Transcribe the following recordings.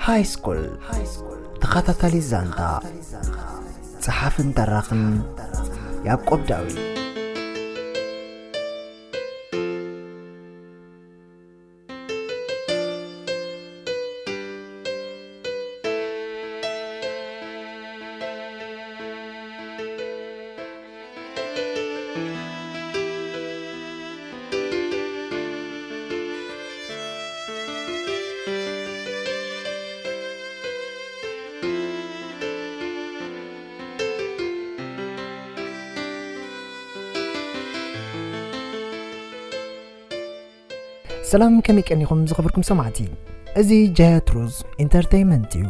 ሃይ ስኩል ተኸታታሊ ዛንታ፣ ጸሓፍን ተራኽን ያዕቆብ ዳዊት። ሰላም፣ ከመይ ቀኒኹም ዝኸበርኩም ሰማዕቲ? እዚ ጃያ ትሩዝ ኢንተርተይመንት እዩ።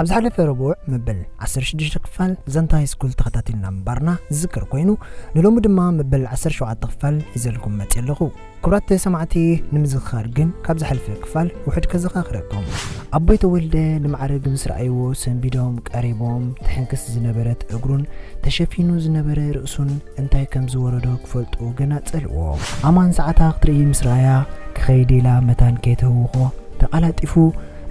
ኣብ ዝሓለፈ ረቡዕ መበል ዓሰርተ ሽዱሽተ ክፋል ዛንታ ሃይ ስኩል ተኸታቲልና ምንባርና ዝዝከር ኮይኑ፣ ንሎሚ ድማ መበል ዓሰርተ ሸውዓተ ክፋል ሒዘልኩም መፅእ ኣለኹ። ክቡራት ሰማዕቲ፣ ንምዝኽኻር ግን ካብ ዝሓለፈ ክፋል ውሑድ ከዘኻኽረኩም። ኣቦይ ተወልደ ንማዕርግ ምስ ረኣይዎ ሰንቢዶም ቀሪቦም፣ ትሕንክስ ዝነበረት እግሩን ተሸፊኑ ዝነበረ ርእሱን እንታይ ከም ዝወረዶ ክፈልጡ ገና ጸልዎ። ኣማን ሰዓታ ክትርኢ ምስ ረኣያ፣ ክኸይድ ኢላ መታን ከይትህውኾ፣ ተቐላጢፉ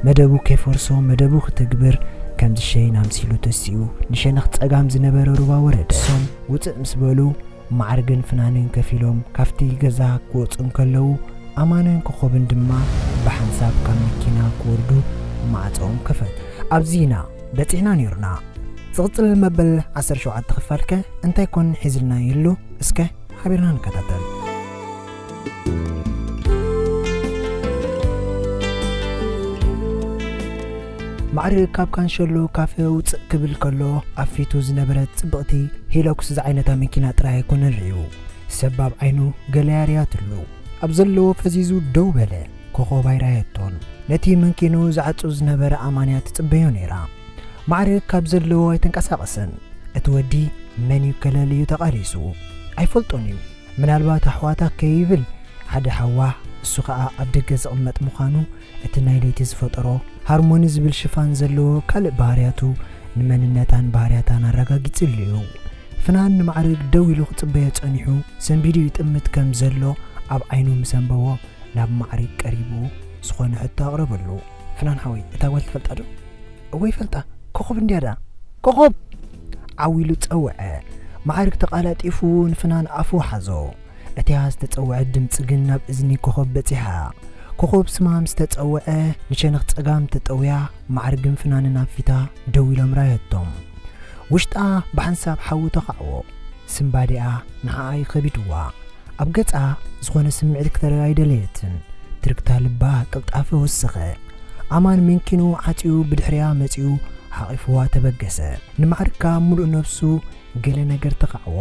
መደቡ ከይፈርሶ መደቡ ክትግብር ከም ዝሸይን ኣምሲሉ ተሲኡ፣ ንሸነኽ ጸጋም ዝነበረ ሩባ ወረደ። እሶም ውጽእ ምስ በሉ፣ ማዕርግን ፍናንን ከፊሎም ካብቲ ገዛ ክወጹ እንከለዉ፣ ኣማንን ኮኾብን ድማ ብሓንሳብ ካብ መኪና ክወርዱ ማዕጾኦም ከፈቱ። ኣብዚ ኢና በጺሕና ነይርና። ዝቕጽል መበል ዓሰርተ ሸውዓተ ክፋልከ እንታይ ኮን ሒዝልና ይህሉ? እስከ ሓቢርና ንከታተል። ማዕርግ ካብ ካንሸሎ ካፈ ውጽእ ክብል ከሎ፣ ኣብ ፊቱ ዝነበረት ጽብቕቲ ሂሎክስ ዝዓይነታ መኪና ጥራይ ኣይኮነን ርእዩ። ሰብ ኣብ ዓይኑ ገለ ያርያትሉ። ኣብ ዘለዎ ፈዚዙ ደው በለ። ኮኾብ ኣይረኣየቶን። ነቲ መንኪኑ ዝዓጹ ዝነበረ ኣማንያ ትጽበዮ ነይራ። ማዕርግ ካብ ዘለዎ ኣይተንቀሳቐሰን። እቲ ወዲ መን እዩ ከለል እዩ ተቓሊሱ። ኣይፈልጦን እዩ። ምናልባት ኣሕዋታ ከይብል ሓደ ሓዋ፣ እሱ ኸኣ ኣብ ደገ ዝቕመጥ ምዃኑ እቲ ናይ ለይቲ ዝፈጠሮ ሃርሞኒ ዝብል ሽፋን ዘለዎ ካልእ ባህርያቱ ንመንነታን ባህርያታን ኣረጋጊጽሉ እዩ። ፍናን ንማዕርግ ደው ኢሉ ክጽበዮ ጸኒሑ፣ ሰንቢዱ ይጥምት ከም ዘሎ ኣብ ዓይኑ ምስ ኣንበቦ፣ ናብ ማዕርግ ቀሪቡ ዝኾነ ሕቶ ኣቕረበሉ። ፍናን ሓወይ፣ እታ ጓል ትፈልጣ ዶ? እወ ይፈልጣ። ኮኾብ እንድያ ደኣ። ኮኾብ! ዓው ኢሉ ጸውዐ። ማዕርግ ተቓላጢፉ ንፍናን ኣፉ ሓዞ። እቲኣ ዝተጸውዐት ድምጺ ግን ናብ እዝኒ ኮኾብ በጺሓ። ኮኾብ ስማ ምስ ተጸውዐ፣ ንሸነኽ ጸጋም ተጠውያ፣ ማዕርግን ፍናንን ኣብ ፊታ ደው ኢሎም ራየቶም። ውሽጣ ብሓንሳብ ሓዊ ተኻዕዎ። ስምባዴኣ ንዓኣ እዩ ከቢድዋ። ኣብ ገጻ ዝኾነ ስምዒት ክተርኢ ኣይደለየትን። ትርግታ ልባ ቅልጣፈ ወሰኸ። ኣማን መንኪኑ ዓጽዩ ብድሕሪኣ መጺኡ ሓቒፍዋ ተበገሰ። ንማዕርግ ከኣ ምሉእ ነብሱ ገለ ነገር ተኻዕዎ።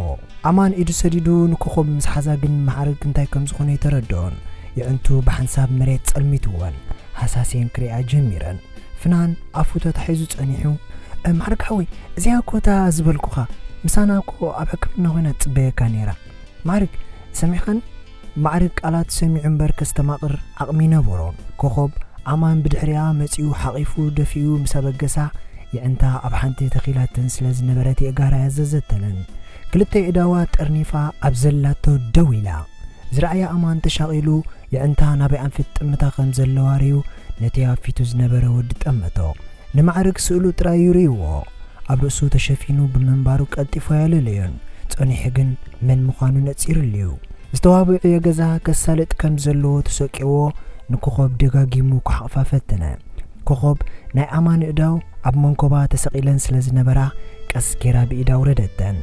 ኣማን ኢዱ ሰዲዱ ንኮኾብ ምስ ሓዛ ግን ማዕርግ እንታይ ከም ዝኾነ ኣይተረድኦን። የዕንቱ ብሓንሳብ መሬት ጸልሚትወን። ሃሳስየን ክሪኣ ጀሚረን። ፍናን ኣፉ ተታሒዙ ጸኒሑ፣ "እ፣ ማዕርግ ሓወይ፣ እዚኣ እኮ እታ ዝበልኩኻ፣ ምሳና እኮ ኣብ ሕክምና ኮይና ትጽበየካ ነይራ። ማዕርግ፣ ሰሚዕኻኒ?" ማዕርግ ቃላት ሰሚዑ እምበር ከስተማቕር ዓቕሚ ይነበሮን። ኮኾብ ኣማን ብድሕሪኣ መጺኡ ሓቒፉ ደፊኡ ምስ ኣበገሳ፣ የዕንታ ኣብ ሓንቲ ተኺላተን ስለ ዝነበረት የእጋራ ኣያዘዘተንን። ክልተ የእዳዋ ጠርኒፋ ኣብ ዘላቶ ደው ኢላ። ዝረኣያ ኣማን ተሻቒሉ፣ የዕንታ ናበይ ኣንፊት ጥምታ ከም ዘለዋ ርእዩ፣ ነቲ ኣብ ፊቱ ዝነበረ ወዲ ጠመቶ። ንማዕርግ ስእሉ ጥራይ እዩ ርእይዎ። ኣብ ርእሱ ተሸፊኑ ብምንባሩ ቀልጢፉ ኣየለለዮን። ጸኒሑ ግን መን ምዃኑ ነጺሩሉ እዩ። ዝተዋብዑ የገዛ ከሳልጥ ከም ዘለዎ ተሰቂዎ ንኮኾብ ደጋጊሙ ክሓቕፋ ፈተነ። ኮኾብ ናይ ኣማን እዳው ኣብ መንኮባ ተሰቒለን ስለ ዝነበራ ቀስ ጌራ ብኢዳ ኣውረደተን።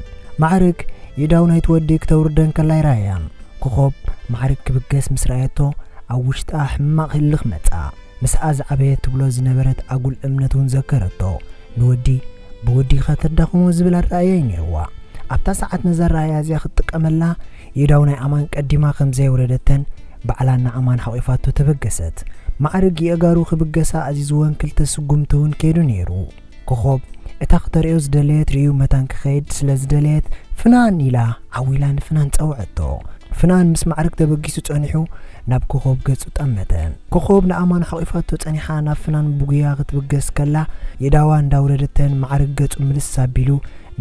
ማዕርግ ይእዳው ናይቲ ወዲ ክተውርደን ከላ ይረኣያን። ኮኾብ ማዕርግ ክብገስ ምስ ረኣየቶ ኣብ ውሽጣ ሕማቕ ህልኽ መጻ። ምስኣ ዝዓበየት ትብሎ ዝነበረት ኣጉል እምነት እውን ዘከረቶ። ንወዲ ብወዲ ኢኻ ተዳኽሞ ዝብል ኣረኣእያ እዩ ነይርዋ። ኣብታ ሰዓት ነዛ ኣረኣእያ እዚኣ ክትጥቀመላ የእዳው ናይ ኣማን ቀዲማ ከም ዘየውረደተን ባዕላ ንኣማን ሓቒፋቶ ተበገሰት። ማዕርግ የእጋሩ ክብገሳ ኣዚዝወን ክልተ ስጉምቲ እውን ከይዱ ነይሩ። ኮኾብ እታ ክተርእዮ ዝደለየት ርእዩ መታን ክኸይድ ስለ ዝደለየት፣ "ፍናን!" ኢላ ዓው ኢላ ንፍናን ጸውዐቶ። ፍናን ምስ ማዕርግ ተበጊሱ ጸኒሑ ናብ ኮኾብ ገጹ ጠመተ። ኮኾብ ንኣማን ሓቒፋቶ ጸኒሓ ናብ ፍናን ብጉያ ክትብገስ ከላ፣ የእዳዋ እንዳውረደተን ማዕርግ ገጹ ምልስ ኣቢሉ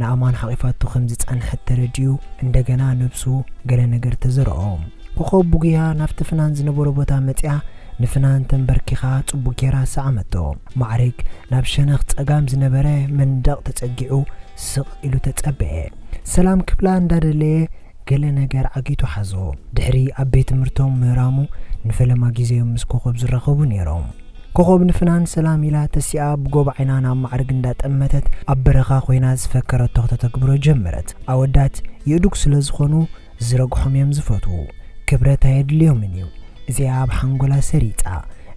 ንኣማን ሓቒፋቶ ከም ዝጸንሐት ተረዲኡ፣ እንደገና ነብሱ ገለ ነገር ተዘርኦ። ኮኾብ ብጉያ ናብቲ ፍናን ዝነበሮ ቦታ መጺኣ፣ ንፍናን ተንበርኪኻ ጽቡቕ ጌራ ሰዓመቶ። ማዕርግ ናብ ሸነኽ ጸጋም ዝነበረ መንደቕ ተጸጊዑ ስቕ ኢሉ ተጸበየ። ሰላም ክብላ እንዳደለየ ገለ ነገር ዓጊቱ ሓዞ። ድሕሪ ኣብ ቤት ትምህርቶም ምህራሙ ንፈለማ ግዜዮም ምስ ኮኾብ ዝራኸቡ ነይሮም። ኮኾብ ንፍናን ሰላም ኢላ ተሲኣ ብጎብ ዓይና ናብ ማዕርግ እንዳጠመተት ኣብ በረኻ ኮይና ዝፈከረቶ ከተተግብሮ ጀመረት። ኣወዳት የእዱግ ስለ ዝኾኑ ዝረግሖም እዮም ዝፈትዉ። ክብረት ኣየድልዮምን እዩ። እዚኣ ኣብ ሓንጎላ ሰሪጻ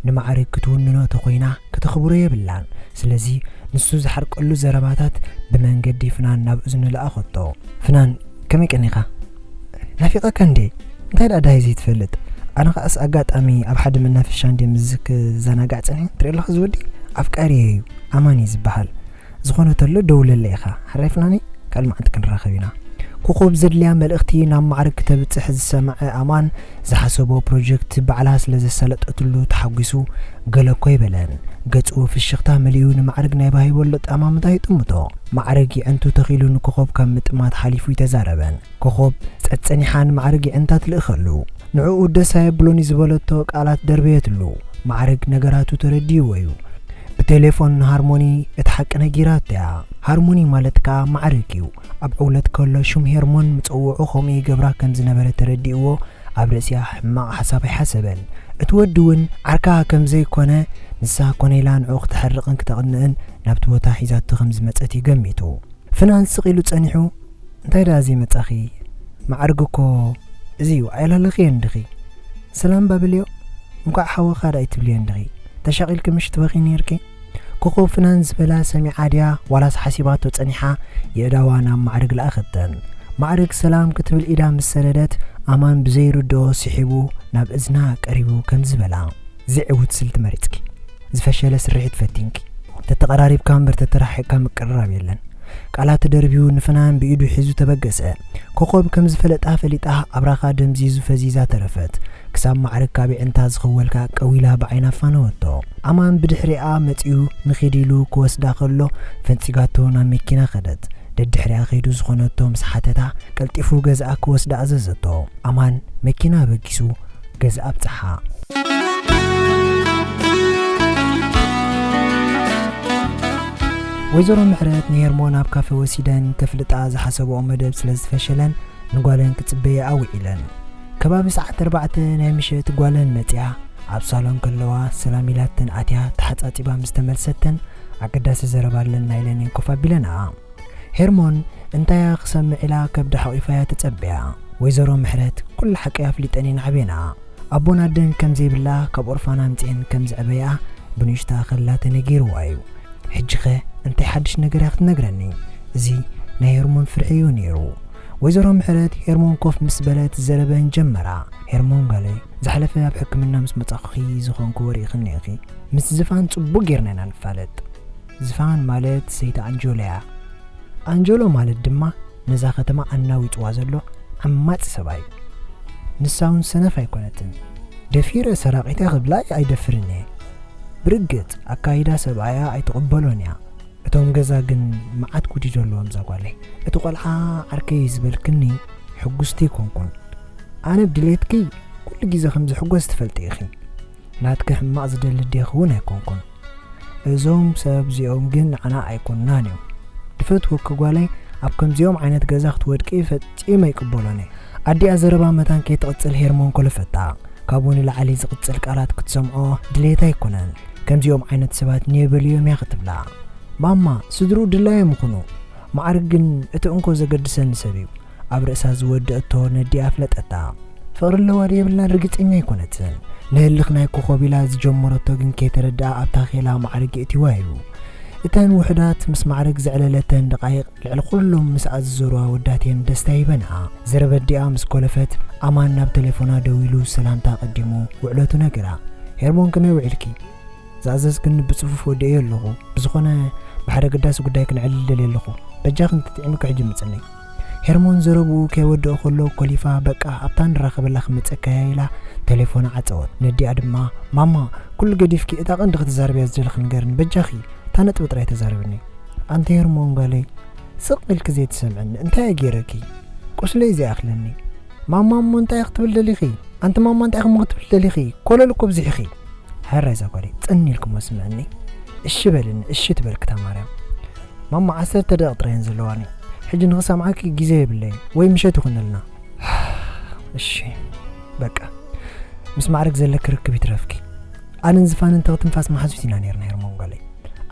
ንማዕርግ ክትውንኖ ተኾይና ከተኽብሮ የብላን። ስለዚ ንሱ ዝሓርቀሉ ዘረባታት ብመንገዲ ፍናን ናብ እዝኑ ለኣኸቶ። ፍናን፣ ከመይ ቀኒኻ? ናፊቐካ እንዴ? እንታይ ደኣ ዳሂ ዘይትፈልጥ? ኣነ ኸኣስ ኣጋጣሚ ኣብ ሓደ መናፈሻ እንዴ ምስ ክዘናጋዕ ጸኒሐ ትሪኦ ኣለኻ ዝወዲ ኣፍቃሪ እዩ። ኣማን እዩ ዝበሃል። ዝኾነ ተሎ ደውለለ ኢኻ። ሓራይ ፍናኒ፣ ካልእ መዓልቲ ክንራኸብ ኢና። ኮኾብ ዘድልያ መልእኽቲ ናብ ማዕርግ ክተብጽሕ ዝሰምዐ ኣማን ዝሓሰቦ ፕሮጀክት ባዕላ ስለ ዘሳለጠትሉ ተሓጒሱ ገለ እኮ ኣይበለን። ገጹ ፍሽኽታ መሊኡ ንማዕርግ ናይ ባሂቦ ኣሎ ጠማምታ ይጥምቶ። ማዕርግ ይዕንቱ ተኺሉ ንኮኾብ ካብ ምጥማት ሓሊፉ ይተዛረበን። ኮኾብ ጸጸኒሓ ንማዕርግ ይዕንታ ትልእኸሉ። ንዕኡ ደስ ኣየብሎን እዩ ዝበለቶ ቃላት ደርበየትሉ። ማዕርግ ነገራቱ ተረዲእዎ እዩ። ብቴሌፎን ንሃርሞኒ እቲ ሓቂ ነጊራቶ እያ። ሃርሞኒ ማለት ከኣ ማዕርግ እዩ። ኣብ ዕውለት ከሎ ሹም ሄርሞን ምጽውዑ ከምኡ ይገብራ ከም ዝነበረ ተረዲእዎ ኣብ ርእሲኣ ሕማቕ ሓሳብ ኣይሓሰበን። እቲ ወዲ እውን ዓርካ ከም ዘይኮነ ንሳ ኮነ ኢላ ንዕኡ ክተሕርቕን ክተቕንእን ናብቲ ቦታ ሒዛቶ ከም ዝመጸት እዩ ገሚቱ። ፍናን ስቕ ኢሉ ጸኒሑ፣ እንታይ ደኣ ዘይመጻኺ? ማዕርግ እኮ እዚ እዩ፣ ኣየላለኽዮን ዲኺ? ሰላም ባብልዮ፣ እንኳዕ ሓወኻ ደኣ ኣይትብልዮን ዲኺ? ተሻቒልኪ ምሽ ትበኺ ነይርኪ? ኮኾብ ፍናን ዝበላ ሰሚዓ ድያ ዋላስ ሓሲባቶ ጸኒሓ የእዳዋ ናብ ማዕርግ ለኣኸተን። ማዕርግ ሰላም ክትብል ኢዳ ምስ ሰደደት ኣማን ብዘይርድኦ ስሒቡ ናብ እዝና ቀሪቡ ከምዚ በላ። ዝዕውት ስልቲ መሪጽኪ። ዝፈሸለ ስርሒት ፈቲንኪ። ተተቐራሪብካ እምበር ተተራሒቕካ ምቅርራብ የለን። ቃላት ተደርብዩ ንፍናን ብኢዱ ሒዙ ተበገሰ። ኮኾብ ከም ዝፈለጣ ፈሊጣ ኣብራኻ ደምዚዙ ፈዚዛ ተረፈት። ክሳብ ማዕርግ ካብ የዕንታ ዝኸወልካ ቀዊላ ብዓይና ኣፋነወቶ። ኣማን ብድሕሪኣ መጺኡ ንኺድ ኢሉ ክወስዳ ከሎ ፈንጺጋቶ ናብ መኪና ከደት። ደድሕሪኣ ከይዱ ዝኾነቶ ምስ ሓተታ ቀልጢፉ ገዛኣ ክወስዳ ኣዘዘቶ። ኣማን መኪና ኣበጊሱ ገዛኣ ኣብጽሓ። ወይዘሮ ምሕረት ንሄርሞን ኣብ ካፌ ወሲደን ከፍልጣ ዝሓሰብኦ መደብ ስለ ዝፈሸለን ንጓለን ክጽበየ ኣውዒለን። ከባቢ ሰዓት ኣርባዕተ ናይ ምሸት ጓለን መጺኣ ኣብ ሳሎን ከለዋ ሰላም ኢላተን ኣትያ ተሓጻጺባ ምስ ተመልሰተን ኣገዳሲ ዘረባ ኣለና ኢለን እየን ኮፍ ኣቢለንኣ። ሄርሞን እንታያ ክሰምዕ ኢላ ከብዳ ሓቒፋያ ተጸበያ። ወይዘሮ ምሕረት ኩሉ ሓቂ ኣፍሊጠን እየን ዓብየንኣ። ኣቦን ኣደን ከም ዘይብላ ካብ ኦርፋን ኣምጺኤን ከም ዘዕበያ ብንእሽታ ከላ ተነጊርዋ እዩ። ሕጂኸ እንታይ ሓድሽ ነገር እያ ክትነግረኒ? እዚ ናይ ሄርሞን ፍርሒ እዩ ነይሩ። ወይዘሮ ምሕረት ሄርሞን ኮፍ ምስ በለት ዘረበን ጀመራ። ሄርሞን ጋለይ፣ ዝሓለፈ ኣብ ሕክምና ምስ መጻኹኺ ዝኾንክዎ ርኢኽኒ ኢኺ። ምስ ዝፋን ጽቡቕ ጌርና ኢና ንፋለጥ። ዝፋን ማለት ሰይቲ ኣንጆሎ እያ። ኣንጆሎ ማለት ድማ ነዛ ከተማ ኣናዊጽዋ ዘሎ ዓማጺ ሰብኣይ እዩ። ንሳ እውን ሰነፍ ኣይኮነትን። ደፊረ ሰራቒት እያ ክብላ ኣይደፍርን እየ። ብርግጽ ኣካይዳ ሰብኣያ ኣይትቕበሎን እያ። እቶም ገዛ ግን መዓት ጉድ እዩ ዘለዎም እዛ ጓለይ። እቲ ቆልዓ ዓርከይ ዝበልክኒ ሕጉስቲ ኣይኮንኩን። ኣነ ብድሌትኪ ኩሉ ግዜ ከም ዝሕጎስ ትፈልጢ ኢኺ። ናትኪ ሕማቕ ዝደሊ ኣዴኺ እውን ኣይኮንኩን። እዞም ሰብ እዚኦም ግን ንዓና ኣይኮንናን እዮም። ድፈትወኪ ጓለይ፣ ኣብ ከምዚኦም ዓይነት ገዛ ክትወድቂ ፈጺመ ኣይቅበሎን እየ። ኣዲኣ ዘረባ መታን ከይትቕጽል ሄርሞን ኮለፈታ። ካብኡ ንላዕሊ ዝቕጽል ቃላት ክትሰምዖ ድሌት ኣይኮነን። ከምዚኦም ዓይነት ሰባት ኔበል እዮም እያ ክትብላ። ማማ፣ ስድርኡ ድላዮም ይኹኑ። ማዕርግ ግን እቲ እንኮ ዘገድሰኒ ሰብ እዩ። ኣብ ርእሳ ዝወደአቶ ነዲኣ ኣፍለጠታ። ፍቕሪ ኣለዋ ዶ የብላን ርግጸኛ ኣይኮነትን። ንህልኽ ናይ ኮኾብ ኢላ ዝጀመረቶ ግን ከይተረድኣ ኣብ ታኼላ ማዕርግ የእትይዋ እዩ። እተን ውሑዳት ምስ ማዕርግ ዘዕለለተን ደቓይቕ ልዕሊ ኩሎም ምስኣ ዝዞሩ ኣወዳት እየን ደስታ ሂበንኣ። ዘረባ ኣዲኣ ምስ ኮለፈት ኣማን ናብ ቴሌፎና ደዊሉ ሰላምታ ኣቐዲሙ ውዕለቱ ነገራ። ሄርሞን ከመይ ውዒልኪ? ዝኣዘዝክኒ ብጽፉፍ ወዲኤዮ ኣለኹ። ብዝኾነ ብሓደ ኣገዳሲ ጉዳይ ክንዕልል ደልየ ኣለኹ። በጃኺ እንተጥዒሙኪ ሕጂ ምጽኒ። ሄርሞን ዘረብኡ ከይወደኦ ከሎ ኮሊፋ በቃ ኣብታ ንራኸበላ ክመጸካ እያ ኢላ ቴሌፎና ዓጸወት። ነዲኣ ድማ ማማ ኩሉ ገዲፍኪ እታ ቀንዲ ክትዛረብያ ዝደለኺ ንገርኒ በጃኺ እታ ነጥቢ ጥራይ ተዛረብኒ። ኣንቲ ሄርሞን ጓለይ ስቕ ኢልኪ ዘይትሰምዕኒ እንታይ እየ ገይረኪ? ቁስለይ ዘይኣኽለኒ። ማማ እሞ እንታይ ክትብል ደሊኺ? ኣንቲ ማማ እንታይ ከም ክትብል ደሊኺ? ኮለል እኮ ብዚሕኺ። ሕራይ እዛ ጓለይ ጽን ኢልክሞ ስምዕኒ። እሺ በልኒ፣ እሺ ትበልክታ ማርያም። ማማ ዓሰርተ ደቂቕ ጥራየን ዘለዋኒ። ሕጂ ንኽሰምዓኪ ግዜ የብለይን። ወይ ምሸት ይኹነልና። እሺ በቃ። ምስ ማዕረግ ዘለኪ ርክብ ይትረፍኪ። ኣነን ዝፋንን ተኽትንፋስ መሓዙት ኢና ነርና ሄርሞን ጓለይ።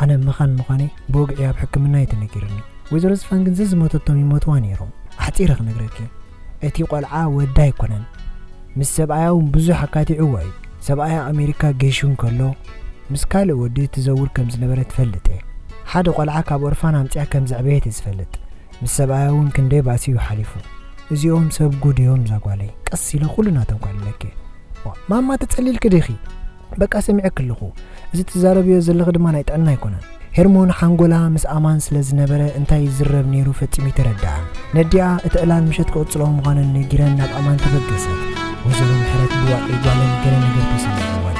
ኣነ መኻን ምዃነይ ብወግዒ ኣብ ሕክምና እዩ ተነጊሩኒ። ወይዘሮ ዝፋን ግን ዘዝሞተቶም ይሞትዋ ነይሮም። ኣሕጺረ ክነግረኪ፣ እቲ ቆልዓ ወዳ ኣይኮነን። ምስ ሰብኣያ እውን ብዙሕ ኣካቲዕዋ እዩ። ሰብኣያ ኣሜሪካ ገይሹ እንከሎ ምስ ካልእ ወዲ ትዘውር ከም ዝነበረ ትፈልጥ እየ። ሓደ ቆልዓ ካብ ኦርፋን ኣምጺኣ ከም ዘዕበየት እየ ዝፈልጥ። ምስ ሰብኣያ እውን ክንደይ ባእሲ እዩ ሓሊፉ። እዚኦም ሰብ ጉድ እዮም እዛ ጓለይ። ቀስ ኢለ ኩሉ ናቶም ከዕልለኪ እየ። ዋ፣ ማማ ተጸሊልኪ ዲኺ? በቃ ሰሚዐኪ ኣለኹ። እዚ ትዛረብዮ ዘለኺ ድማ ናይ ጥዕና ኣይኮነን። ሄርሞን ሓንጎላ ምስ ኣማን ስለ ዝነበረ እንታይ ይዝረብ ነይሩ ፈጺሙ ኣይተረድኣን። ነዲኣ እቲ ዕላል ምሸት ክቕጽሎ ምዃነን ነጊረን ናብ ኣማን ተበገሰት። ወይዘሮ ምሕረት ብዋዒ ጓለን ገለ ነገር ተሰሚዕወን።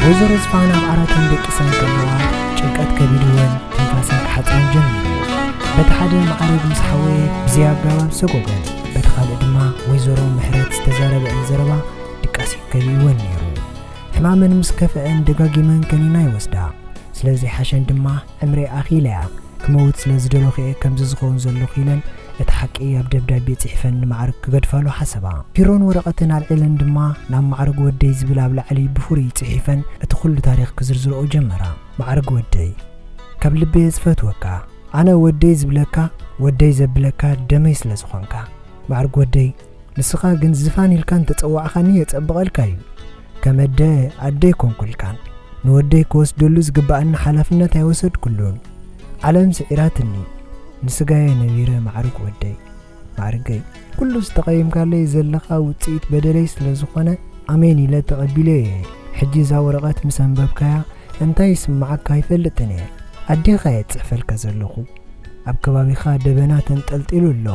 ወይዘሮ ዝፋን ኣብ ዓራተን ደቂሰን ከለዋ ጭንቀት ከቢድወን ትንፋሰን ክሓጽረን ጀሚሩ። በቲ ሓደ ማዕረግ ምስ ሓወየ ብዘይ ኣገባብ ሰጎገን፣ በቲ ካልእ ድማ ወይዘሮ ምሕረት ዝተዛረበአን ዘረባ ድቃስ ከቢድወን ነይሩ። ሕማመን ምስ ከፍአን ደጋጊመን ከኒና ይወስዳ። ስለ ዘይሓሸን ድማ ዕምረይ ኣኺለያ፣ ክመውት ስለ ዝደለኹ እየ ከምዚ ዝኸውን ዘለኹ ኢለን እቲ ሓቂ ኣብ ደብዳቤ ጽሒፈን ንማዕረግ ክገድፋሉ ሓሰባ። ፒሮን ወረቐትን ኣልዒለን ድማ ናብ ማዕረግ ወደይ ዝብል ኣብ ላዕሊ ብፍሩይ ጽሒፈን እቲ ኩሉ ታሪኽ ክዝርዝርኦ ጀመራ። ማዕረግ ወደይ፣ ካብ ልበየ ዝፈትወካ፣ ኣነ ወደይ ዝብለካ፣ ወደይ ዘብለካ ደመይ ስለ ዝኾንካ። ማዕረግ ወደይ፣ ንስኻ ግን ዝፋን ኢልካ እንተጸዋዕኻኒ የጸብቐልካ እዩ። ከም ኣደ፣ ኣደ ኣይኮንኩልካን። ንወደይ ክወስደሉ ዝግብኣኒ ሓላፍነት ኣይወሰድኩሉን። ዓለም ስዒራትኒ። ንስጋየ ነቢረ ማዕርግ ወደይ። ማዕርገይ፣ ኩሉ ዝተቐየምካለይ ዘለኻ ውጽኢት በደለይ ስለ ዝኾነ ኣሜን ኢለ ተቐቢለዮ እየ። ሕጂ እዛ ወረቐት ምስ ኣንበብካያ እንታይ ይስምዓካ ኣይፈልጥን እየ። ኣዴኻ እየ ዝጽሕፈልካ ዘለኹ። ኣብ ከባቢኻ ደበና ተንጠልጢሉ ኣሎ።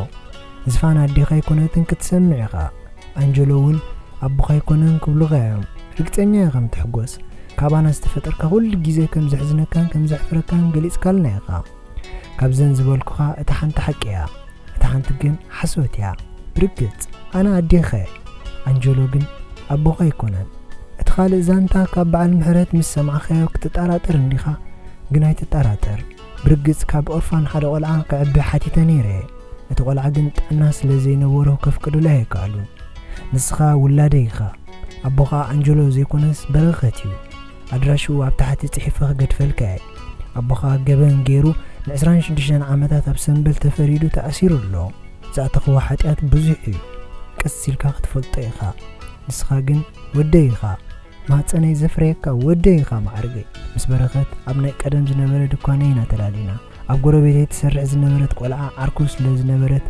ዝፋን ኣዴኻ ኣይኮነትን ክትሰምዕ ኢኻ። ኣንጀሎ እውን ኣቦኻ ኣይኮነን ክብሉኻ እዮም። ርግጸኛ እየ ከም ትሕጎስ። ካባና ዝተፈጠርካ ኩሉ ግዜ ከም ዘሕዝነካን ከም ዘሕፍረካን ገሊጽካልና ኢኻ። ካብዘን ዝበልኩኻ እታ ሓንቲ ሓቂ እያ። እታ ሓንቲ ግን ሓሶት እያ። ብርግጽ ኣነ ኣዴኻ እየ። ኣንጀሎ ግን ኣቦኻ ኣይኮነን። እቲ ካልእ ዛንታ ካብ በዓል ምሕረት ምስ ሰማዕካዮ ክትጠራጠር እንዲኻ፣ ግን ኣይትጠራጠር። ብርግጽ ካብ ኦርፋን ሓደ ቆልዓ ከዕቢ ሓቲተ ነይረ እየ። እቲ ቆልዓ ግን ጥዕና ስለ ዘይነበሮ ከፍቅዱለይ ኣይከኣሉን። ንስኻ ውላደይ ኢኻ። ኣቦኻ ኣንጀሎ ዘይኮነስ በረኸት እዩ። ኣድራሽኡ ኣብ ታሕቲ ጽሒፈ ክገድፈልካ እየ። ኣቦኻ ገበን ገይሩ ንዕስራን ሽዱሽተን ዓመታት ኣብ ሰንበል ተፈሪዱ ተኣሲሩ ኣሎ። ዝኣተኽዎ ሓጢኣት ብዙሕ እዩ። ቀስ ኢልካ ክትፈልጦ ኢኻ። ንስኻ ግን ወደይ ኢኻ። ማህጸነይ ዘፍረየካ ወደይ ኢኻ ማዕርገይ። ምስ በረኸት ኣብ ናይ ቀደም ዝነበረ ድኳነይ ኢና ተላሊና። ኣብ ጎረቤተይ ትሰርሕ ዝነበረት ቆልዓ ዓርኩ ስለ ዝነበረት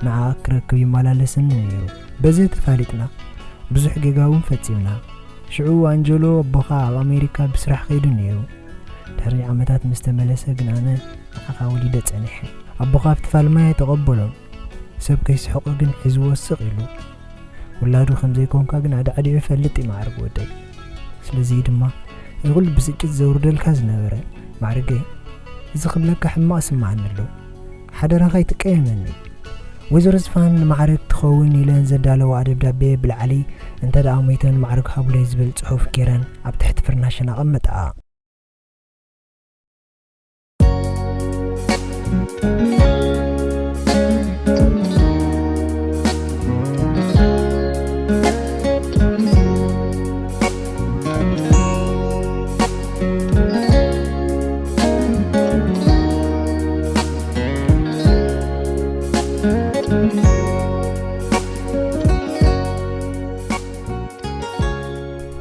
ንዓኣ ክረክብ ይመላለሰኒ ነይሩ። በዚ ተፋሊጥና። ብዙሕ ጌጋ እውን ፈጺምና። ሽዑ ኣንጀሎ ኣቦኻ ኣብ ኣሜሪካ ብስራሕ ከይዱ ነይሩ። ድሕሪ ዓመታት ምስ ተመለሰ ግን ኣነ ንዓኻ ወሊደ ጸኒሐ። ኣቦኻ ኣብቲ ፋልማይ ኣይተቐበሎን። ሰብ ከይስሕቆ ግን ሒዝዎ ስቕ ኢሉ። ውላዱ ከም ዘይኮንካ ግን ኣዳዕዲዑ ይፈልጥ እዩ ማዕርግ ወደይ። ስለዚ ድማ እዚ ኩሉ ብስጭት ዘውርደልካ ዝነበረ ማዕርገይ፣ እዚ ክብለካ ሕማቕ ስምዓኒ ኣሎ። ሓደራኻ ኣይትቀየመኒ። ወይዘሮ ዝፋን ንማዕረግ ትኸውን ኢለን ዘዳለዋ ደብዳቤ ብላዕሊ እንተ ደኣ ሞይተን ማዕረግ ሃቡለይ ዝብል ጽሑፍ ጌረን ኣብ ትሕቲ ፍርናሸን ኣቐመጣኣ።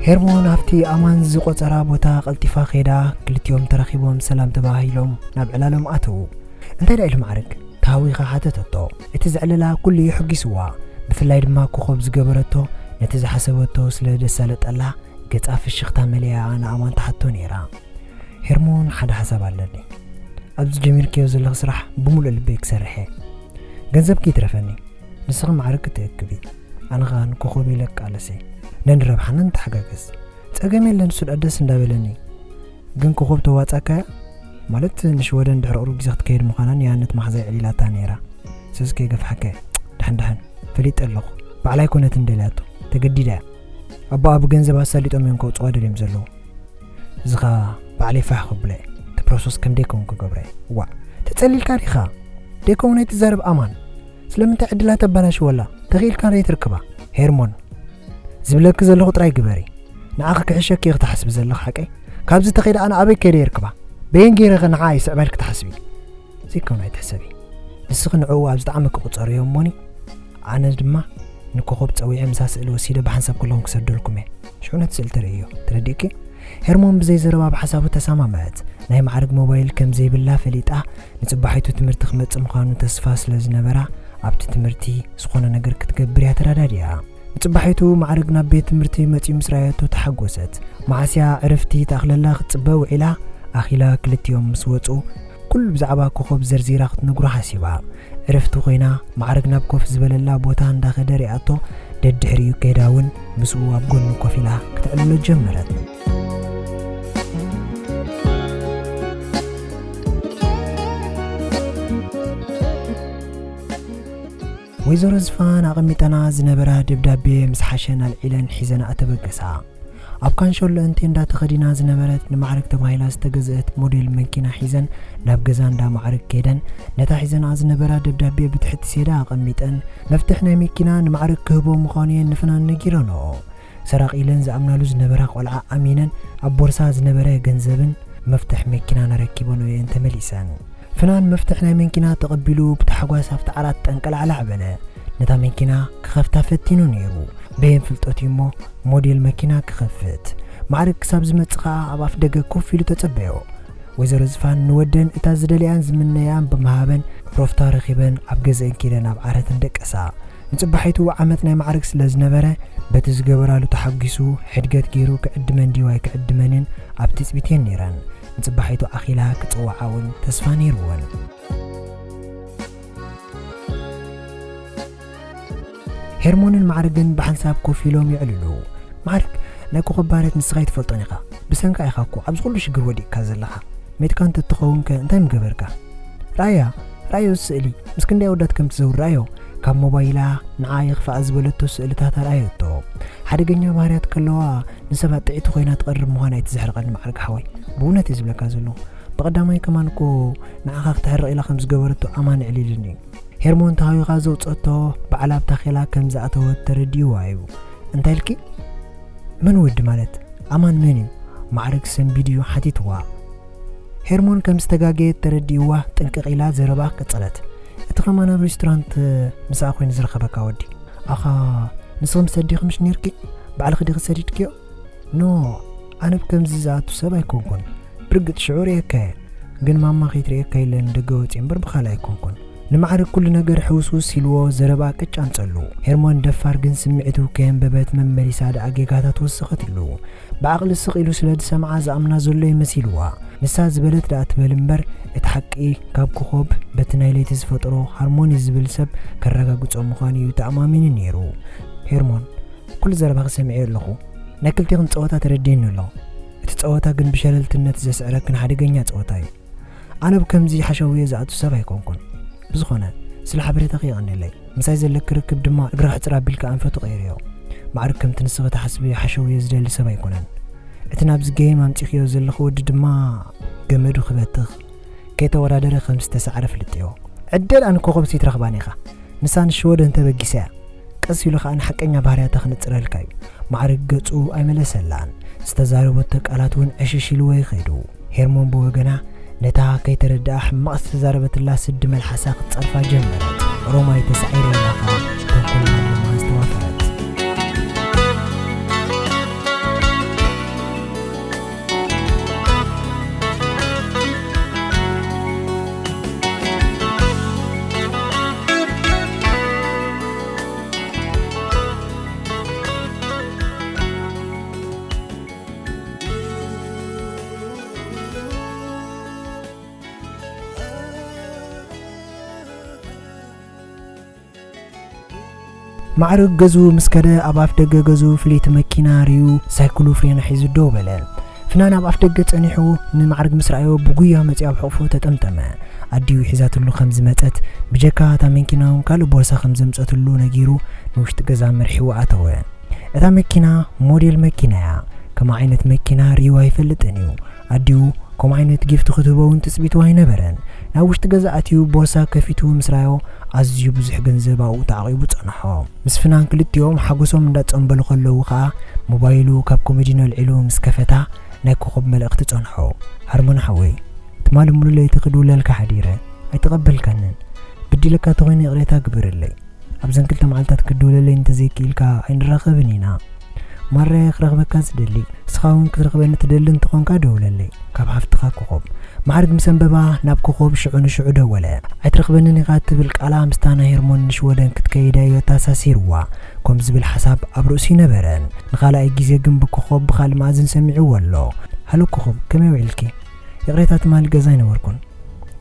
ሄርሞን ኣብቲ ኣማን ዝቖጸራ ቦታ ቀልጢፋ ከይዳ፣ ክልቲኦም ተራኺቦም ሰላም ተባሂሎም ናብ ዕላሎም ኣተዉ። እንታይ ደኣ ኢሉ ማዕረግ? ተሃዊኻ ሓተተቶ። እቲ ዘዕለላ ኩሉ እዩ ሕጒስዋ። ብፍላይ ድማ ኮኾብ ዝገበረቶ፣ ነቲ ዝሓሰበቶ ስለ ደሳለጠላ፣ ገጻ ፍሽኽታ መሊኣ ንኣማን ትሓቶ ነይራ። ሄርሞን፣ ሓደ ሓሳብ ኣለኒ። ኣብዚ ጀሚርክዮ ዘለኺ ስራሕ ብምሉእ ልበይ ክሰርሕ እየ። ገንዘብኪ ይትረፈኒ። ንስኺ ማዕረግ ክትእክቢ፣ ኣነ ኸኣ ንኮኾብ ኢለ ክቃለስ እየ። ነንረብሓና ንተሓጋገዝ። ጸገም የለን፣ እሱ ደኣ ደስ እንዳበለኒ። ግን ኮኾብ ተዋጻካያ? ማለት ንሽወደን ድሕሪ ቁሩብ ግዜ ክትከይድ ምዃናን ያነት ማሕዛ የዕሊላታ ነይራ። ሰስከ ገፍሓከ። ደሓን ደሓን ፈሊጠ ኣለኹ። ባዕላይ ኮነት እንደልያቶ ተገዲዳ እያ። ኣቦኣ ብገንዘብ ኣሳሊጦም እዮም ከውፅዋ ደልዮም ዘለዉ። እዚ ኸኣ ባዕለይ ፋሕ ከብለ እቲ ፕሮሰስ ከም ደይከውን ክገብረ እየ። ዋዕ፣ ተጸሊልካ ዲኻ? ደይከውን ኣይትዛረብ ኣማን። ስለምንታይ ዕድላ ተበላሽወላ? ተኽኢልካ ዘይትርክባ? ሄርሞን፣ ዝብለኪ ዘለኹ ጥራይ ግበሪ። ንዓኺ ክሕሸኪ ኢኺ ትሓስቢ ዘለኺ ሓቀይ? ካብዚ ተኸይደ ኣነ ኣበይ ከይደ ይርክባ? በየን ገይረ ኸ ንዓ ይስዕባ ኢልኪ ትሓስቢ? ዘይከውን ኣይትሕሰቢ። ንስኺ ንዕኡ ኣብ ዝጠዓመኪ ቁጸርዮ እሞኒ፣ ኣነ ድማ ንኮኾብ ጸዊዐ ምሳ ስእሊ ወሲደ ብሓንሳብ ከለኹም ክሰደልኩም እየ። ሽዑ ነቲ ስእሊ ተርእዮ። ተረዲእኪ? ሄርሞን ብዘይ ዘረባ ብሓሳቡ ተሰማምዐት። ናይ ማዕርግ ሞባይል ከም ዘይብላ ፈሊጣ፣ ንጽባሒቱ ትምህርቲ ክመጽእ ምዃኑ ተስፋ ስለ ዝነበራ፣ ኣብቲ ትምህርቲ ዝኾነ ነገር ክትገብር እያ ተረዳዲኣ። ንጽባሒቱ ማዕርግ ናብ ቤት ትምህርቲ መጺኡ ምስ ረኣየቶ ተሓጎሰት። መዓስያ ዕረፍቲ ተኣኽለላ ክትጽበ ውዒላ፣ ኣኺላ ክልቲኦም ምስ ወጹ፣ ኩሉ ብዛዕባ ኮኾብ ዘርዚራ ክትነግሮ ሓሲባ። ዕረፍቲ ኮይና፣ ማዕርግ ናብ ኮፍ ዝበለላ ቦታ እንዳኸደ ሪኣቶ፣ ደድሕሪኡ ከይዳ እውን ምስኡ ኣብ ጎኑ ኮፍ ኢላ ክተዕልሎ ጀመረት። ወይዘሮ ዝፋን ኣቐሚጠና ዝነበራ ደብዳቤ ምስ ሓሸን ኣልዒለን ሒዘን ኣተበገሳ። ኣብ ካንሸሎ እንቴንዳ ተኸዲና ዝነበረት ንማዕርግ ተባሂላ ዝተገዝአት ሞዴል መኪና ሒዘን ናብ ገዛ እንዳ ማዕርግ ከይደን፣ ነታ ሒዘንኣ ዝነበራ ደብዳቤ ብትሕቲ ሴዳ ኣቐሚጠን፣ መፍትሕ ናይ መኪና ንማዕርግ ክህቦ ምዃኑ እየን ንፍናን ነጊረንኦ። ሰራቒ ኢለን ዝኣምናሉ ዝነበራ ቆልዓ ኣሚነን ኣብ ቦርሳ ዝነበረ ገንዘብን መፍትሕ መኪናን ኣረኪበንኦ እየን ተመሊሰን። ፍናን መፍትሕ ናይ መንኪና ተቐቢሉ ብታሕጓስ ኣብቲ ዓራት ጠንቀላዕላዕ በለ። ነታ መንኪና ክኸፍታ ፈቲኑ ነይሩ። በየን ፍልጠት እዩ እሞ ሞዴል መኪና ክኸፍት። ማዕርግ ክሳብ ዝመጽእ ኸኣ ኣብ ኣፍ ደገ ኮፍ ኢሉ ተጸበዮ። ወይዘሮ ዝፋን ንወደን እታ ዝደልያን ዝምነያን ብምሃበን ሮፍታ ረኺበን ኣብ ገዝአን ኪደን ኣብ ዓረተን ደቀሳ። ንጽባሒቱ ዓመት ናይ ማዕርግ ስለ ዝነበረ በቲ ዝገበራሉ ተሓጒሱ ሕድገት ገይሩ ክዕድመን ድዩ ኣይክዕድመንን ኣብ ትጽቢት እየን ነይረን። ንጽባሒቱ ኣኺላ ክጽውዓ እውን ተስፋ ነይርወን። ሄርሞንን ማዕርግን ብሓንሳብ ኮፍ ኢሎም ይዕልሉ። ማዕርግ፣ ናይ ኮኸብ ባህርያት ንስኻ ኣይትፈልጦን ኢኻ። ብሰንካ ኢኻ እኮ ኣብዚ ኩሉ ሽግር ወዲቕካ ዘለኻ። ሜትካ እንተትኸውን ከ እንታይ ምገበርካ? ራእያ፣ ራእዮ ስእሊ ምስ ክንደይ ኣወዳት ከም ትዘውር ራእዮ። ካብ ሞባይላ ንዓ የኽፍኣ ዝበለቶ ስእልታት ኣርኣየቶ። ሓደገኛ ባህርያት ከለዋ ንሰባት ጥዕቲ ኮይና ትቐርብ ምዃና ኣይትዘሕርቐኒ ማዕርግ ሓወይ። ብእውነት እየ ዝብለካ ዘለኹ። ብቐዳማይ ከማን እኮ ንዓኻ ክተሕርቕ ኢላ ከም ዝገበረቶ ኣማን ኣዕሊሉኒ እዩ። ሄርሞን ተሃዊኻ ዘውጸቶ ባዕላ ኣብ ታኼላ ከም ዝኣተወት ተረዲእዋ እዩ። እንታይ ኢልኪ? መን ወዲ ማለት? ኣማን መን እዩ? ማዕርግ ሰንቢድ እዩ ሓቲትዋ። ሄርሞን ከም ዝተጋገየት ተረዲእዋ ጥንቅቕ ኢላ ዘረባ ቀጸለት። እቲ ከማን ኣብ ሬስቶራንት ምሳኣ ኮይኑ ዝረኸበካ ወዲ። ኣኻ ንስኺ ምስ ኣዴኺ ምሽ ነይርኪ? ባዕልኺ ዲኺ ሰዲድክዮ? ኖ፣ ኣነ ብከምዚ ዝኣቱ ሰብ ኣይኮንኩን። ብርግጽ ሽዑ ርእየካ እየ። ግን ማማ ከይትርእየካ ኢለ ንደገ ወጺአ እምበር ብኻልእ ኣይኮንኩን። ንማዕርግ ኩሉ ነገር ሕውስውስ ኢልዎ ዘረባ ቅጭ ኣምጸሉ። ሄርሞን ደፋር ግን ስምዒቱ ከየንበበት መመሊሳ ደኣ ጌጋታት ወሰኸትሉ። ብዓቕሊ ስቕ ኢሉ ስለ ዝሰምዓ ዝኣምና ዘሎ እዩ መሲልዋ። ንሳ ዝበለት ደኣ ትበል እምበር እቲ ሓቂ ካብ ኮኾብ በቲ ናይ ለይቲ ዝፈጠሮ ሃርሞኒ ዝብል ሰብ ከረጋግጾ ምዃኑ እዩ ተኣማሚኑ ነይሩ። ሄርሞን፣ ኩሉ ዘረባኺ ሰሚዐዮ ኣለኹ። ናይ ክልቴኽን ጸወታ ተረዲእኒ ኣሎ። እቲ ጸወታ ግን ብሸለልትነት ዘስዕረክን ሓደገኛ ጸወታ እዩ። ኣነ ብከምዚ ሓሸውየ ዝኣቱ ሰብ ኣይኮንኩን። ብዝኾነ፣ ስለ ሓበሬታኺ የቐንየለይ። ምሳይ ዘለኪ ርክብ ድማ እግሪ ክሕጽር ኣቢልካ ኣንፈቱ ቀይርዮ። ማዕርግ ከምቲ ንስኺ ትሓስብዮ ሓሸውየ ዝደሊ ሰብ ኣይኮነን። እቲ ናብዚ ገይም ኣምጺኽዮ ዘለኺ ወዲ ድማ ገመዱ ክበትኽ፣ ከይተወዳደረ ከም ዝተሳዕረ ፍልጥዮ። ዕድል ኣነ ኮኸብ ዘይትረኽባን ኢኻ። ንሳ ንሽወደን ተበጊሳ እያ። ቀስ ኢሉ ኸኣ ንሓቀኛ ባህርያታ ክነጽረልካ እዩ። ማዕርግ ገጹ ኣይመለሰላን። ዝተዛረበቶ ቃላት እውን ዕሽሽ ኢልዎ ይኸይዱ። ሄርሞን ብወገና ነታ ከይተረድኣ ሕማቕ ዝተዛረበትላ ስዲ መልሓሳ ክትጸርፋ ጀመረት። ሮማይ ተሳዒረላ ኸኣ ተንኮል ማለማ ዝተዋፈረት። ማዕርግ ገዝኡ ምስ ከደ ኣብ ኣፍ ደገ ገዝኡ ፍልይቲ መኪና ርእዩ ሳይክሉ ፍሬና ሒዙ ደው በለ። ፍናን ኣብ ኣፍ ደገ ጸኒሑ ንማዕርግ ምስ ረኣዮ ብጉያ መጺኡ ኣብ ሕቑፉ ተጠምጠመ። ኣዲኡ ሒዛትሉ ከም ዝመጸት፣ ብጀካ እታ መኪና እውን ካልእ ቦርሳ ከም ዘምጸትሉ ነጊሩ ንውሽጢ ገዛ መርሒዎ ኣተወ። እታ መኪና ሞዴል መኪና እያ። ከምኣ ዓይነት መኪና ርእዩ ኣይፈልጥን እዩ። ኣዲኡ ከምኡ ዓይነት ጊፍት ክትህቦ እውን ትጽቢቱ ኣይነበረን። ናብ ውሽጢ ገዛ ኣትዩ ቦርሳ ከፊቱ ምስ ረኣዮ ኣዝዩ ብዙሕ ገንዘብ ኣብኡ ተዓቒቡ ጸንሖ። ምስ ፍናን ክልቲኦም ሓጎሶም እንዳጸንበሉ ከለዉ ኸኣ ሞባይሉ ካብ ኮመዲኖ ኣልዒሉ ምስ ከፈታ ናይ ኮኾብ መልእኽቲ ጸንሖ። ሃርሞን ሓወይ፣ ትማሊ ሙሉ ለይቲ ክድውለልካ ሓዲረ ኣይተቐበልካንን። በዲለካ ተኾይነ ይቕሬታ ግበረለይ። ኣብዘን ክልተ መዓልታት ክድውለለይ እንተዘይክኢልካ ኣይንራኸብን ኢና። ማራየ ክረኽበካ ዝደሊ፣ ንስኻ እውን ክትረኽበኒ ትደሊ እንተኾንካ ደውለለይ። ካብ ሓፍትኻ ኮኾብ። ማዕርግ ምስ ኣንበባ ናብ ኮኾብ ሽዑ ንሽዑ ደወለ። ኣይትረኽበንን ኢኻ እትብል ቃላ ምስታ ናይ ሄርሞን ንሽወደን ክትከይድ ኣዮ ኣተኣሳሲርዋ። ከም ዝብል ሓሳብ ኣብ ርእሱ ይነበረን። ንኻልኣይ ግዜ ግን ብኮኾብ ብኻልእ መኣዝን ሰሚዕዎ ኣሎ። ሃሎ ኮኾብ፣ ከመይ ውዒልኪ? ይቕሬታ ትማሊ ገዛ ኣይነበርኩን።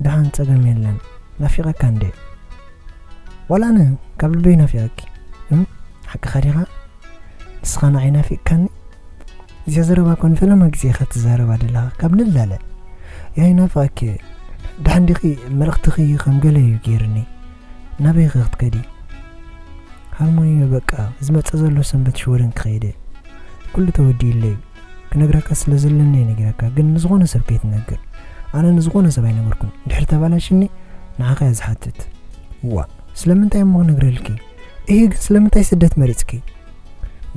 ደሓን፣ ጸገም የለን። ናፊቐካ እንዴ? ዋላ ኣነ ካብ ልበይ ናፊቐኪ። እም? ሓቅኻ ዲኻ? ንስኻ ንዓይ ናፊቕካኒ? እዚኣ ዘረባ እኮ ንፈለማ ግዜ ኢኻ ትዛረባ ዘለኻ፣ ካብ ንላለ። ያይ ናፍቐኪ። ደሓን ዲኺ? መልእኽትኺ ከም ገለ እዩ ገይሩኒ። ናበይ ኢኺ ክትከዲ? ሃርሞኒ፣ በቃ ዝመጽእ ዘሎ ሰንበት ሽወደን ክኸይድ እየ። ኩሉ ተወዲኡለይ። ክነግረካ ስለ ዘለኒ እየ ነጊረካ፣ ግን ንዝኾነ ሰብ ከይትነግር። ኣነ ንዝኾነ ሰብ ኣይነገርኩን። ድሕሪ ተባላሽኒ ንዓኻ እየ ዝሓትት። ዋ፣ ስለምንታይ እሞ ክነግረልኪ? እሂ፣ ግን ስለምንታይ ስደት መሪጽኪ?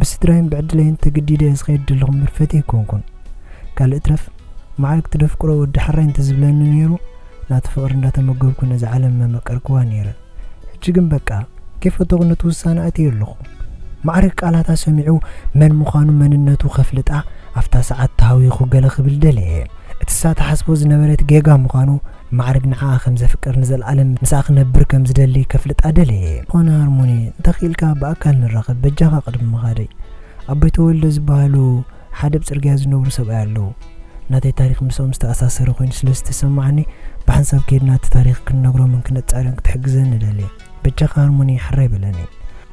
ብስድራይን ብዕድለይን ተገዲደ እየ ዝኸይድ ዘለኹ እምበር ፈትየ ኣይኮንኩን። ካልእ ትረፍ፣ ማዕርግ ትደፍቅሮ ወዲ ሓራይ እንተዝብለኒ ነይሩ፣ ናቱ ፍቕሪ እንዳተመገብኩ ነዛ ዓለም መመቀርክዋ ነይረ። ሕጂ ግን በቃ፣ ከይፈተኹ ነቲ ውሳነ ኣትየ ኣለኹ። ማዕርግ ቃላታ ሰሚዑ መን ምዃኑ መንነቱ ከፍልጣ ኣብታ ሰዓት ተሃዊኹ ገለ ክብል ደለየ። እቲ እሳ ትሓስቦ ዝነበረት ጌጋ ምዃኑ፣ ማዕርግ ንዓኣ ከም ዘፍቅር ንዘለኣለም ምስኣ ክነብር ከም ዝደሊ ከፍልጣ ደለየ። ዝኾነ ሃርሞኒ፣ እንተኽኢልካ ብኣካል ንራኸብ፣ በጃኻ ቅድሚ ምኻደይ። ኣቦይ ተወልደ ዝበሃሉ ሓደ ኣብ ጽርግያ ዝነብሩ ሰብኣይ ኣለዉ። ናተይ ታሪኽ ምስኦም ዝተኣሳሰረ ኮይኑ ስለ ዝተሰማዓኒ፣ ብሓንሳብ ከይድና እቲ ታሪኽ ክንነግሮምን ክነጻርዮን ክትሕግዘኒ ደልየ። በጃኻ ሃርሞኒ፣ ሕራይ በለኒ።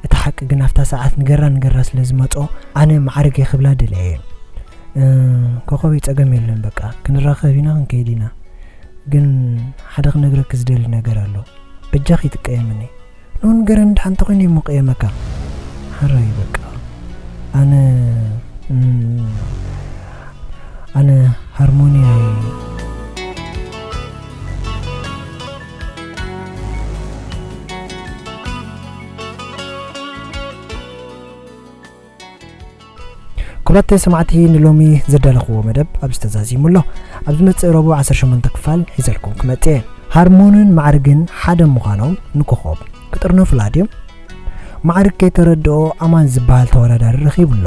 እቲ ሓቂ ግን ኣብታ ሰዓት ንገራ ንገራ ስለ ዝመጾ፣ ኣነ ማዕርግ እየ ክብላ ደልየ። እ፣ ኮኾበይ፣ ጸገም የለን፣ በቃ ክንራኸብ ኢና፣ ክንከይድ ኢና። ግን ሓደ ክነግረኪ ዝደሊ ነገር ኣሎ። በጃኺ ይትቀየምኒ። ኖ፣ ንገረኒ፣ ደሓን እንተኾይነ እሞ ቀየመካ። ሓራይ በቃ። ኣነ፣ እም፣ ኣነ ሃርሞኒ ኣይ- ክቡራት ሰማዕቲ፣ ንሎሚ ዘዳለኽዎ መደብ ኣብዚ ተዛዚሙ ኣሎ። ኣብ ዝመጽእ ረቡዕ ዓሰርተ ሸሞንተ ክፋል ሒዘልኩም ክመጽእ እየ። ሃርሞንን ማዕርግን ሓደ ምዃኖም ንኮኾብ ክጥርነፉላ ድዮም? ማዕርግ ከይተረድኦ ኣማን ዝበሃል ተወዳዳሪ ረኺቡ ኣሎ።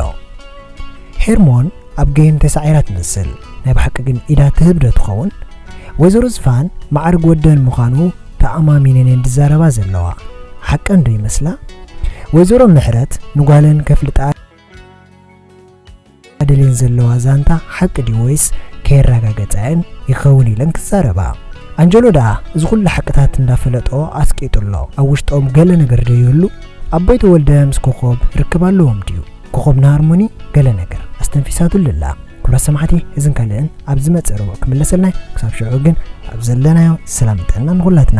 ሄርሞን ኣብ ጌም ተሳዒራ ትመስል። ናይ ብሓቂ ግን ኢዳ ትህብ ዶ ትኸውን? ወይዘሮ ዝፋን ማዕርግ ወደን ምዃኑ ተኣማሚነን እየን ዝዛረባ ዘለዋ። ሓቀን ዶ ይመስላ? ወይዘሮ ምሕረት ንጓለን ከፍልጣ ደልየን ዘለዋ ዛንታ ሓቂ ድዩ ወይስ ከየረጋገጻ እየን ይኸውን ኢለን ክዛረባ? ኣንጀሎ ደኣ እዚ ኩሉ ሓቅታት እንዳፈለጦ ኣስቂጡ ኣሎ። ኣብ ውሽጦም ገለ ነገር ዶ ይህሉ? ኣቦይ ተወልደ ምስ ኮኾብ ርክብ ኣለዎም ድዩ? ኮኾብ ንሃርሞኒ ገለ ነገር ኣስተንፊሳትሉ ኣላ። ክቡራት ሰማዕቲ፣ እዝን ካልእን ኣብ ዝመጽእ ረቡዕ ክምለሰልና እዩ። ክሳብ ሽዑ ግን ኣብ ዘለናዮ ሰላም ጥዕና ንኹላትና።